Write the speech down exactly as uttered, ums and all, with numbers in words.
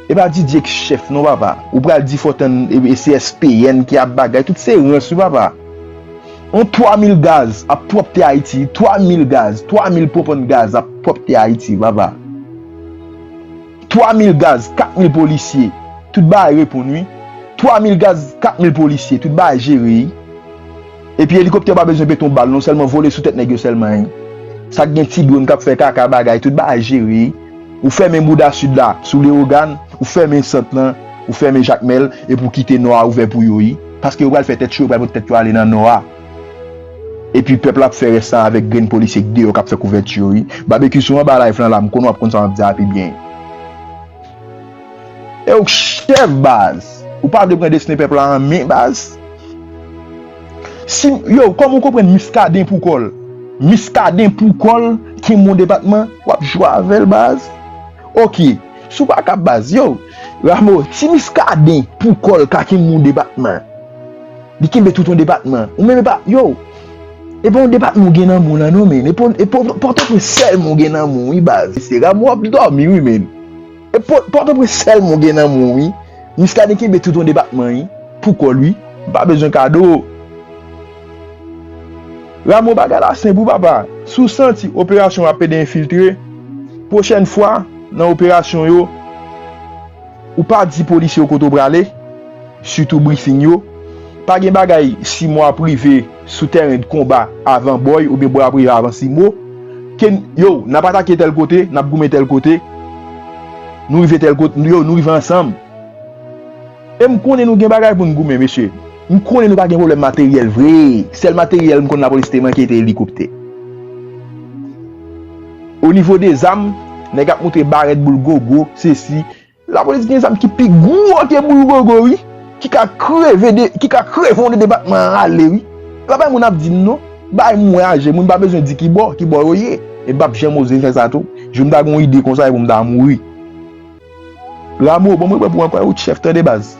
E pa Didye k chèf non papa. Ou pral di fò tann e, e se S P N ki ap bagay. Tout se rans wi papa. On twa mil gaz ap pwòpte Ayiti. Twa mil gaz, twa mil pwopàn gaz ap pwòpte Ayiti papa. Twa mil gaz, kat mil polisye. Tout bagay reponn wi. Twa mil gaz, kat mil polisye. Tout bagay jere wi. Epi elikoptè pa bezwen pete yon bal non, sèlman vole sou tèt nèg yo sèlman wi. Sa k gen ti dwòn k ap fè kaka bagay, tout bagay jere wi. Ou fèmen bouda sid la sou Lewogàn, ou fèmen sant lan, ou fèmen Jakmèl, epi ou kite nò a ouvè pou yo wi. Paske yo pral fè tèt cho, yo pral pote tèt yo ale nan nò a. Epi pèp la ap fè rès la avèk grenn polisye k deyò k ap fè kouvèti yo wi. Babekyou, si w anba live lan la, m konnen w ap konn sa m ap di a pi byen. E ou k chèf baz. Ou pa vle pran desten pèp la an men baz. Si, yo, kòman w konprann Miskaden pou kò l? Miskaden pou kò l kenbe yon depatman, w ap jwe avè l baz. Ok, si w pa kab baz, yo, Ramo, si Miskaden pou kò l ka kenbe yon depatman, li kenbe tout yon depatman. Ou menm e pa, yo, e pa yon depatman w gen nan men w lan non, men. E pa, e pa, Pòtoprens sèlman w gen nan men w, wi, baz. Se Ramo ap dòmi, wi, men. E Pò-, Pòtoprens sèlman w gen nan men w, wi. Miskaden kenbe tout yon depatman, wi. Pou kò l, wi. M pa bezwen kado. Ramo, bagay la senp, wi, papa. Si w santi operasyon w ap pede enfiltre, pwochèn fwa, nan operasyon yo, ou pa di polisye yo kote w prale. Sitou brifing yo. Pa gen bagay Simo ap rive sou tèren de konba avan Bòy oubyen Bòy ap rive avan Simo. Ke n-, yo, n ap atake tèl kote, n ap goumen tèl kote. Nou rive tèl kote, yo, nou rive ansanm. E m konnen nou gen bagay pou n goumen, mesye. M konnen nou pa gen pwoblèm materyèl vre. Sèl materyèl m konn lapolis te manke te elikoptè. O nivo de zam, nèg ap montre barèt boul gogo, sesi. Lapolis gen zam ki pi gwo ke boul gogo, wi. Ki ka kreve de, ki ka kreve yon de depatman an ale, wi. E pa bay moun ap di m non. Bay mwen aje, moun pa bezwen di ki bò, ki bò yo ye. E m p ap janm oze fè sa tou. Jou m ta gen yon ide konsa, e pou m ta mouri. Ramo, bon, mwen prè pou mwen kwè ou t chèf tande baz.